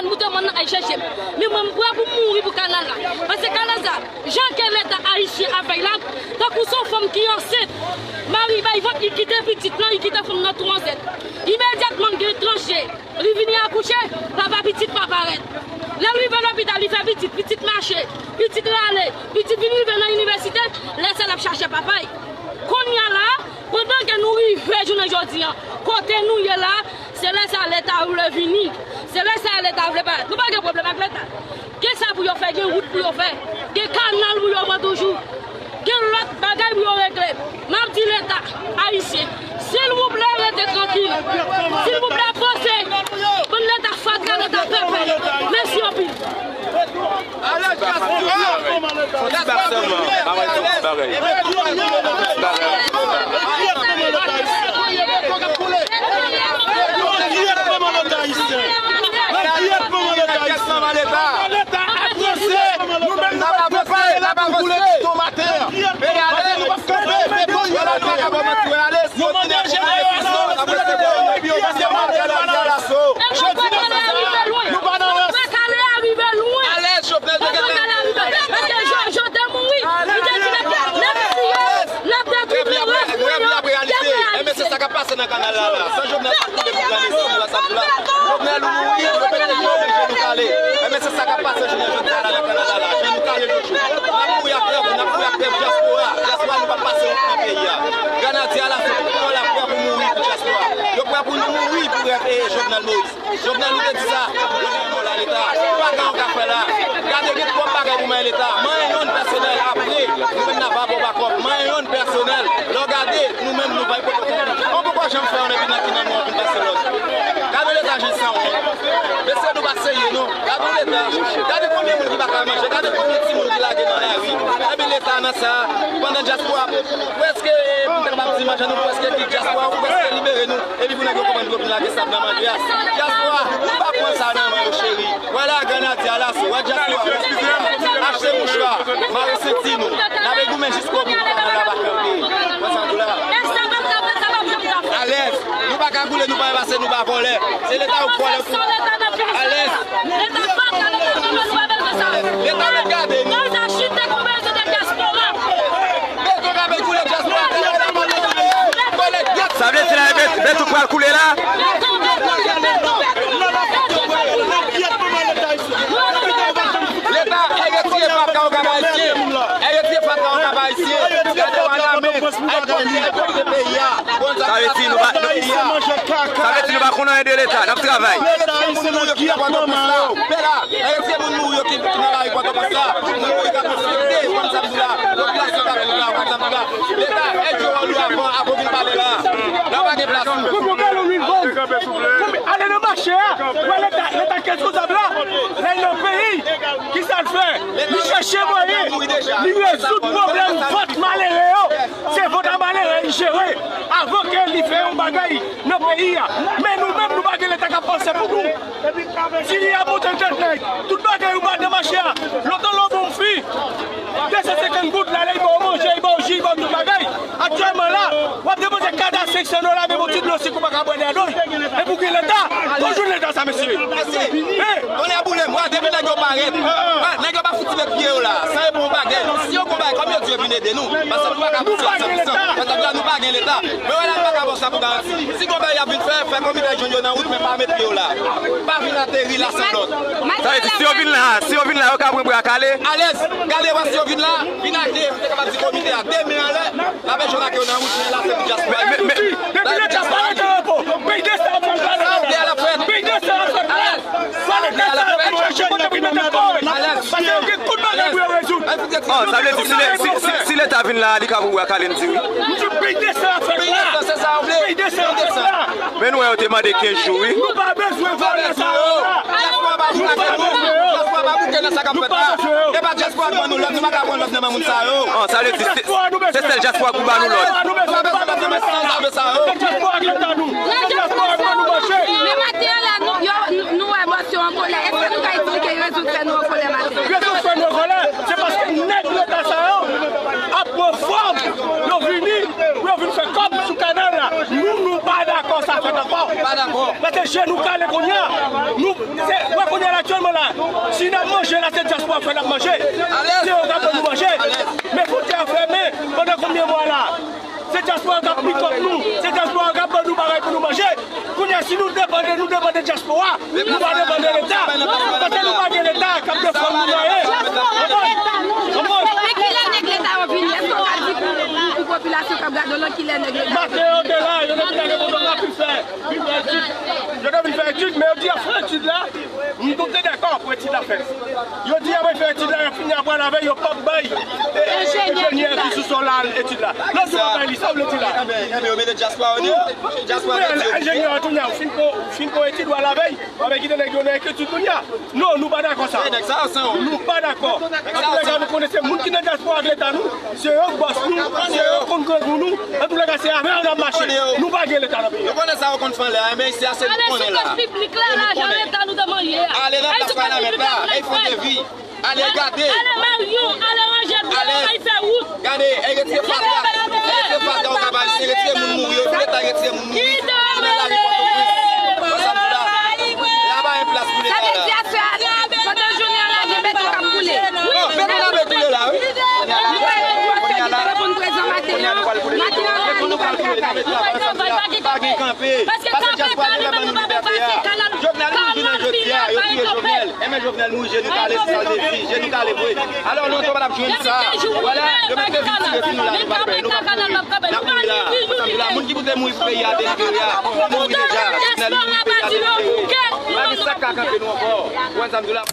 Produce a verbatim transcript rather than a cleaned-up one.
Moute mòn nan, al chèche m. Men mwen, m prè pou m mouri pou kanal la. Paske kanal sa, jan ke Leta ayisyen ap fè l la, tankou se yon fanm ki ansent, mari bay vant, li kite pitit lan, li kite fanm nan tou ansent. Imedyatman, l gen tranche. Li vini akouche, papa pitit pa parèt. Lè l rive lopital, li fè pitit, pitit mache, pitit rale, pitit vin rive nan inivèsite, lè sa l ap chache papa l. Kounye a la, pandan ke nou rive jounen jodi a, kote nou ye la, se lè sa Leta vle vini. Se lè sa Leta vle parèt. Nou pa gen pwoblèm ak Leta. Gen sa pou yo fè, gen wout pou yo fè, gen kanal pou yo pran toujou. Gen lòt bagay pou yo regle. M ap di Leta ayisyen, silvouplè, rete trankil. Silvouplè, panse. Bann Leta fatra, Leta pèpè. Mèsi anpil. Fon ti bak sèlman. Bagay, fon ti bagay. Fon ti bagay. Leta avanse, nou menm nou pa kanpe la pou koule piton maten an. E ale, nou p ap kanpe, beton yo la nou pa ka ba manti wè ale. Si yo tire pou yo pisto, apre se bon, epi yo pase mal gade a laso. Jodi nan sa, nou pa nan rans. Alèz, Jovenel te gentan. Paske Jojo te mouri, li te di n ap, n ap tiye, n ap detwi. Mwen ap di ap reyalite. Enben, se sa k ap pase nan kanal la la. San Jovenel pa t koule pou grann mesye, nou wè sa tou la. Jovenel ou mouri, yo mete nou oblije nou kale. Enben, se sa k ap pase jounen jodi a la nan kanal la la. Je nou kale Jojo. N ap mouri ak rèv, n ap mouri ak rèv dyaspora. Dyaspora nou p ap pase wont nan peyi a. Grenadye a la, se pou pran la prè pou mouri pou dyaspora. Yo prè pou nou mouri pou rèv e Jovenel Moïse. Jovenel ou te di sa, yo gen mò la Leta. Pa gen yon ka fè la. Gade gen twòp bagay pou manyen Leta. Manyen yonn pèsonèl apre, nou menm n ap ba w bakòp. Manyen yonn pèsonèl. Lè w gade, nou menm nou bay pwotokonpli. On poko janm fè yon epi nan ki nan nou anpil pase lòt. Gade Leta jan l sanwont. Mesye nou pa serye non. Gade yon Leta. Gade konbyen moun ki pa ka manje. Gade konbyen timoun ki lage nan lari. Epi Leta nan sa, pandan dyaspora ap, prèske, m ta kapab di manjan nou prèske ki dyaspora ou prèske libere nou. Epi pou nèg yo konprann ke w vin lage sab nan manje a. Dyaspora, nou pa pran sa nan men yo cheri. Wè la grenadye a laso, wè dyaspora, achte mouchwa, mare senti nou. N ap goumen jiskobou pou kanal la pa kanpe. Wè sa m di w la. Alèz, nou pa kagoule, nou pa envase, nou pa vòlè. Se Leta yo k vòlè pou. Alèz. Leta mèt gade nou. Beton k ap koule dyaspora. Sa vle di la, e bet, bet ou pral koule la? Leta, e retire fatra yo k ap ayisyen. E retire fatra yo k ap ayisyen. Gade w a lame. Ay, konbyen, ay, konbyen peyi a. Sa vle di nou pa, sa vle di nou pa konn anyen de Leta, n ap travay. Pè la, e se moun mouri yo ki, ki nan lari Pòtoprens la. Moun mouri k ap enfekte, konn sa m di la. Popilasyon k ap viv la, konn sa m di la. Leta, èd yo wòl yo avan, avan w vin pale la. La pa gen plas pou. Ale nan mache a, wè Leta, Leta k responsab la. Lè l nan peyi, kisa l fè? Li chèche mwayen, li rezoud pwoblèm vant malere yo. Se vant a malere li jere avan ke li fè yon bagay nan peyi a. Men nou menm, nou pa gen Leta k ap panse pou nou. Ti li a monte tèt nèg. Tout bagay ou ba nan mache a. Lontan lè w bon fi, de san senkant goud la, lè li ba w manje, li ba w ji, li ba w tout bagay. Aktyèlman la, w ap depanse kat a senk san dola, menm yon ti dlo sik ou pa ka bwè nan dlo. E pou ki Leta? Kote w jwenn Leta sa, mesye? Mesye, tonnè boule m, wè, depi nèg yo parèt, wè, nèg yo pa fouti met pye yo la. Sa e bon bagay. Si yo gon bagay, kòm yo di yo vin ede nou, paske nou pa ka fouti ansanm, ansanm. Paske la, nou pa gen Leta. Men wè la, nou pa ka ba w sa pou garanti. Si gon bagay y ap vin fè, fè komite jwenn yo nan wout, men pa met pye w la. Pa vin ateri la san lòd. Sa vle di, si yo vin la, si yo vin la, yo ka pran bwa kale? Alèz, gade wè si yo vin la, vin ak de, m te kapab di komite a, de men anlè, n ap jwenn ak yo nan wout, men la se pou dyaspora. Men, men, men, depi dyaspora, peyi de sa ap fè la. Sa vle di, si le, si, si Leta vin la, li ka pran bwa kale, m di wi. Men nou wè yo te mande kenz jou, wi. Nou pa bezwen vòlè sa yo la. Dyaspora pa bouke nan sa k ap fèt la. E pa dyaspora k ban nou lòd, nou pa ka pran lòd nan men moun sa yo. An, sa vle di, se, se sèl dyaspora k pou ban nou lòd. Nou pa bezwen lòd nan men sanzave sa yo. Se dyaspora k ban nou mache. Men maten an la, nou, yo, nou wè bòs yo an kòlè. Èske nou ka eksplike rezon k fè nou an kòlè maten? Rezon k fè nou an kòlè, se paske nèg Leta sa yo ap pran fòm, yo vini, pou yo vin fè kòb sou kanal la. Nou, nou pa dakò sa fèt ankò. Pa dakò. Mete je nou kale kounye a. Nou, se, wè, Aktyèlman la, si n ap manje la, se dyaspora k fè n ap manje. Se yo k ap ban nou manje. Men fwontyè a fèmen pandan konbyen mwa la? Se dyaspora k ap pikòp nou. Se dyaspora k ap ban nou bagay pou nou manje. Kounye a, si nou depann de, nou depann de dyaspora, nou pa depann de Leta. Paske nou pa gen Leta k ap defann nou nan anyen. Konprann? Konprann? Men kilè nèg Leta yo vini? Èske w ka di pou, pou, pou popilasyon k ap gade w lan kilè nèg Leta yo vini? Maten yo te la, yo te vin gade kote w ka pi fè. Yo te vin fè etid, men yo di y ap fè etid la. M tout te dakò pou etid la fèt. Yo di y ap fè etid la, y ap fini apre lavèy, yo p ap bay enjenyè ki sou sòl la etid la. Lè yo pa bay li, sa w vle di la? Enben, enben, yo mete dyaspora yo deyò. Dyaspora yo deyò. Enjenyè a tounen, ou fin fè, fin fè etid ou a lavèy, w ap kite nèg yo nan enkyetid kounye a. Non, nou pa dakò sa. Nèg sa yo san wont. Nou pa dakò. Antoulèka, nou konnen se moun ki nan dyaspora ak Leta nou. Se yo k bòs nou, se yo k konn grangou nou. Antoulèka, se avè yo n ap mache. Nou pa gen Leta nan peyi a. Nou konnen sa yo konn fè anlè a, men isi a se nou konnen la. Piblik la, lajan Leta nou te manje a. Ale nan plas Palmant la, e fon de vi. Ale gade. Ale Maryon, ale ranje byen, ale fè wout. Gade, e retire fatra. E retire fatra yo kaba isi, retire moun mouri yo, epi Leta retire moun mouri. Nan lari Pòtoprens. Wè sa m di la? La pa gen plas pou Leta la. Pandan jounen an la, gen beton k ap koule. Non, beton la, beton la, wi. Kounye a la, kounye a la, kounye a la, nou pral koule. Maten an la, nou pral travay. Pa gen kanpe. Paske kanpe pa li menm, nou pa pase kanal. Jovenel mouri jounen jodi a, yo touye Jovenel. Enben Jovenel mouri, je nou kale, se sa l te di, je nou kale vre. Alò, nou ankò pa t ap jwenn sa. Vwala, yo mete vi tire sou nou la, nou pa pè, nou p ap mouri. N ap mouri la, sa m di la, moun ki pou te mouri pou peyi a delibere a, mouri deja. Jovenel mouri, peyi a delibere. Pa gen sa k ka kanpe nou ankò. Ou konn sa m di la?